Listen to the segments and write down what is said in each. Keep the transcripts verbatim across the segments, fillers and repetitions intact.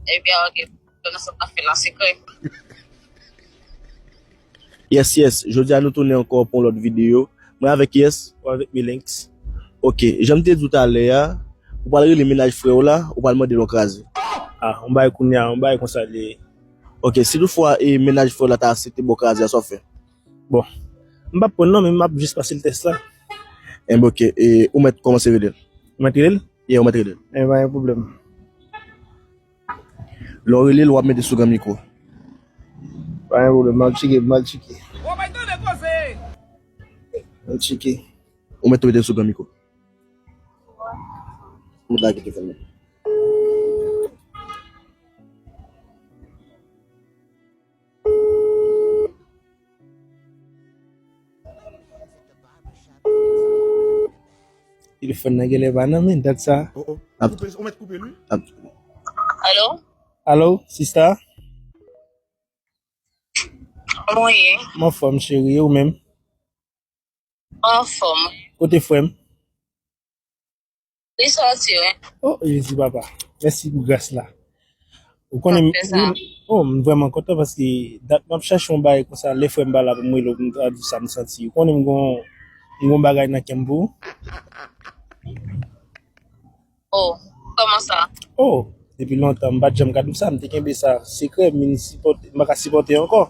Ebyen, ok. Konesans n ap fè la sekrè. Yes, yes. Jodi a nou tounen ankò pou yon lòt videyo. Mwen avèk Yes. Ou avèk Milinx. Ok. Jan m te di w talè a, ou pral rele mennaj frè w la, ou pral mande l yon kraze. Ah, yon bagay kounye a, yon bagay konsa li ye. Ok. Si toutfwa e mennaj frè w la ta aksepte ba w kraze a, sa w fè? Bon. M p ap pran non, men m ap jis pase l tès la. Enben, ok. E ou mèt kòmanse rele l. Ou mèt rele l? Yeah, ou mèt rele l. Enben, pa gen pwoblèm. Lè w rele l, w ap mete sou gran mikwo. Pa gen pwoblèm, m al tcheke, m al tcheke. M al tcheke. Ou mèt tou mete sou gran mikwo. Ou mèt lage telefòn nan. Telefòn nan genlè pa nan men dat sa. Oh, oh. Ap, koupe, ou mèt koupe l, wi. Ap. Alo? Alo, sista? Kòman w ye? M anfòm, cheri, e ou menm? M anfòm. Kote frè m? Li sòti, wi. Oh, Jezi, papa. Mèsi pou gras la. Ou konnen, m, oh, m vrèman kontan paske dat m ap chache yon bagay konsa, lè frè m pa la pou m rele w, pou m ta di w sa m santi. Ou konnen m gon, m gon bagay nan kè m pou ou. Oh, kòman sa? Oh, depi lontan, m pa t janm ka di w sa, m te kenbe sa sekrè, m vin sipòte, m pa ka sipòte ankò.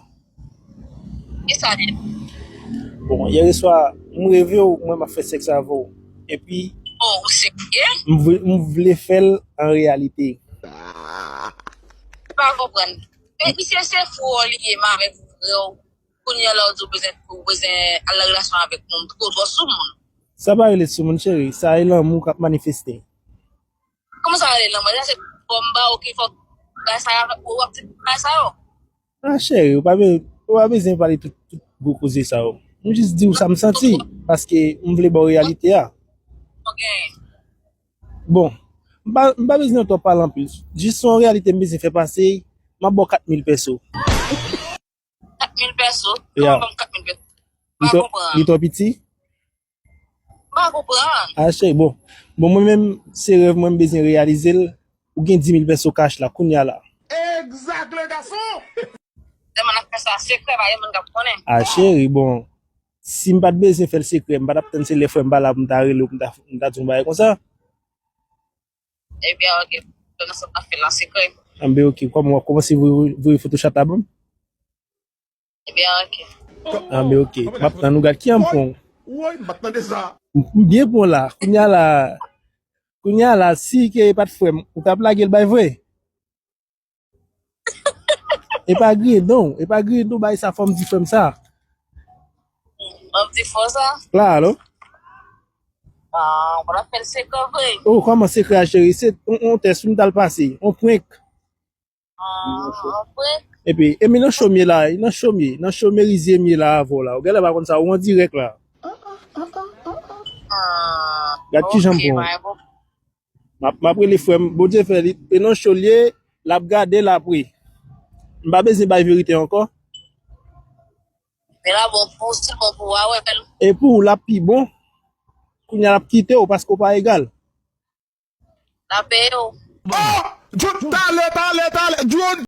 Kisa li? Bon, yè swa, m reve w, mwen m ap fè sèks avè w. Epi, oh, ou serye? M vle, m vle fè l an reyalite. M pa konprann. Men misye se fou li ye, m avèk frè w. Kounye a la ou di ou bezwen, ou bezwen al nan relasyon avèk moun. Ou twò soumoun. Sa pa rele soumoun, cheri. Sa e lanmou k ap manifeste. Kòman sa rele lanmou? Sa se bò m ba ou ki fè w bay sa yo, ou ap di bay sa yo? Ah, cheri, ou pa be-, ou pa bezwen pale tout, tout gwo koze sa yo. M jis di w sa m santi, paske m vle ba w reyalite a. Ok. Bon, m pa, m pa bezwen twò pale anpil. Jis yon reyalite m bezwen fè pase, m ap ba w kat mil pèso. Kat mil pèso? Yeah. Kòman ban m kat mil pèso? M pa konprann. Li twò piti? M pa konprann. Ah, cheri, bon. Bon, mwen menm, se rèv mwen m bezwen reyalize l. Ou gen dis mil pèso kach la, kounye a la. Exact, le garçon! Sèlman n ap fè sa sekrè, pa gen moun k ap konnen. Ah, cheri, bon. Si m pa t bezwen fè l sekrè, m pa t ap tann se lè frè m pa la pou m ta rele w, pou m ta, pou m ta di yon bagay konsa. Ebyen, ok. Konesans n ap fè l an sekrè. Anben, ok. Kòman w ap kòmanse voye, voye foto chat la ban m? Ebyen, ok. Anben, ok. M ap tann ou gad ki an m pran w. Woy, m pa t tande sa. M, m byen pran w la. Kounye a la, kounye a la, si ke e pa t frè m, ou t ap lage l bay vre? E pa griyen non, e pa griyen non, bay sa fò m di frè m sa. Fò m di frè w sa? Klaro. Ah, w ap fè l sekrè vre. Oh, kòman sekrè a, cheri? Se on, on tès wi m t al pase, on prank. Ah, on prank? Epi, e mi nan cho m ye la, nan cho m ye, nan cho merize m ye la avè w la. Ou genlè pa konn sa, ou an dirèk la. Ah, gad kijan m pran w. M ap, m ap rele frè m, Bondye fè li, e nan cho l ye, l ap gade l apre. M pa bezwen bay verite ankò. Men la bon pou, si l bon pou ou a wè l. E pou ou, l ap pi bon. Kounye a l ap kite w paske w pa egal. L ap peye w. Oh! John, talè, talè, talè. John,